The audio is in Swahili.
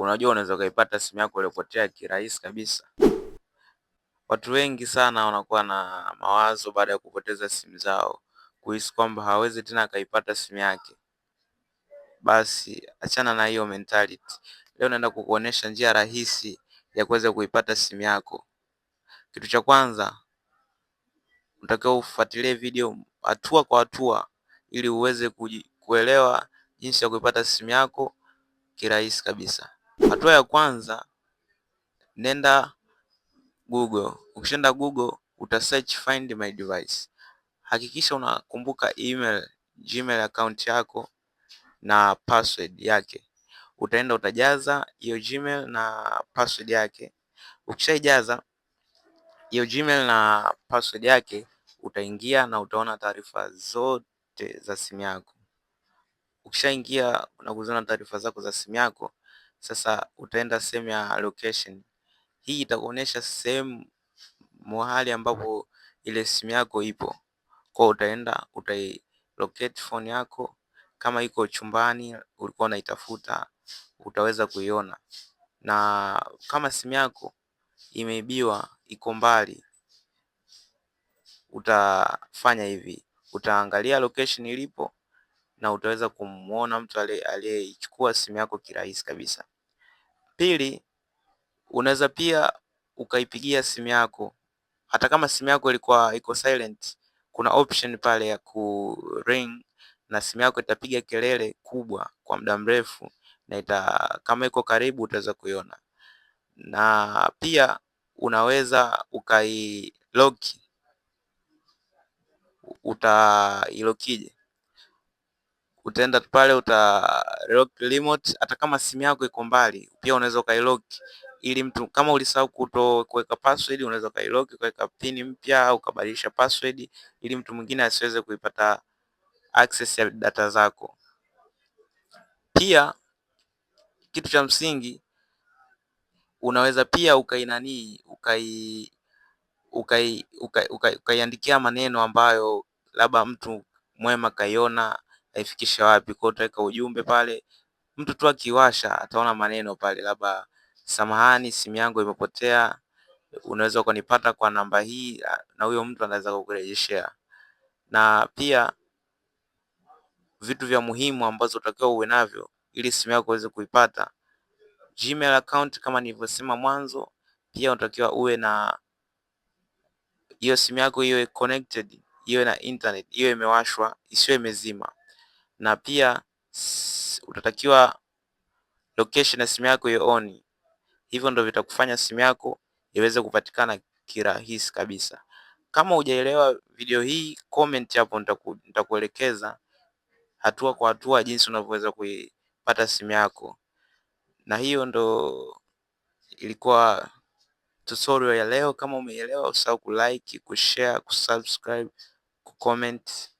Unajua unaweza ukaipata simu yako iliyopotea kirahisi kabisa. Watu wengi sana wanakuwa na mawazo baada ya kupoteza simu zao, kuhisi kwamba hawezi tena akaipata simu yake. Basi achana na hiyo mentality. Leo naenda kukuonesha njia rahisi ya kuweza kuipata simu yako. Kitu cha kwanza unatakiwa ufuatilie video hatua kwa hatua ili uweze kuelewa jinsi ya kuipata simu yako kirahisi kabisa. Hatua ya kwanza, nenda Google. Ukishaenda Google uta search find my device. Hakikisha unakumbuka email, Gmail account yako na password yake. Utaenda utajaza hiyo Gmail na password yake. Ukishaijaza hiyo Gmail na password yake, utaingia na utaona taarifa zote za simu yako. Ukishaingia na kuziona taarifa zako za simu yako, sasa utaenda sehemu ya location. Hii itakuonyesha sehemu mahali ambapo ile simu yako ipo. Kwa utaenda utai locate phone yako, kama iko chumbani ulikuwa unaitafuta utaweza kuiona, na kama simu yako imeibiwa iko mbali, utafanya hivi, utaangalia location ilipo na utaweza kumuona mtu aliyeichukua simu yako kirahisi kabisa. Pili, unaweza pia ukaipigia simu yako hata kama simu yako ilikuwa iko silent, kuna option pale ya ku ring na simu yako itapiga kelele kubwa kwa muda mrefu na ita, kama iko karibu utaweza kuiona. Na pia unaweza ukailock. Utailockije? Utaenda pale uta lock remote, hata kama simu yako iko mbali pia unaweza ukailock, ili mtu kama ulisahau kuto kuweka password, unaweza ukailock ukaweka pin mpya au ukabadilisha password ili mtu mwingine asiweze kuipata access ya data zako. Pia kitu cha msingi, unaweza pia ukainanii ukai ukaiandikia maneno ambayo labda mtu mwema kaiona aifikishe wapi. Kwa utaweka ujumbe pale, mtu tu akiwasha ataona maneno pale, labda samahani, simu yangu imepotea, unaweza ukanipata kwa namba hii, na huyo mtu anaweza kukurejeshea. Na pia vitu vya muhimu ambazo utakiwa uwe navyo ili simu yako uweze kuipata, Gmail account kama nilivyosema mwanzo, pia unatakiwa uwe na hiyo simu yako iwe connected, iwe na internet, iwe imewashwa, isiwe imezima. Na pia utatakiwa location ya simu yako iwe on. Hivyo ndio vitakufanya simu yako iweze kupatikana kirahisi kabisa. Kama hujaelewa video hii, comment hapo, nitakuelekeza hatua kwa hatua jinsi unavyoweza kuipata simu yako. Na hiyo ndo ilikuwa tutorial ya leo. Kama umeelewa, usahau kulike, kushare, kusubscribe, kucomment.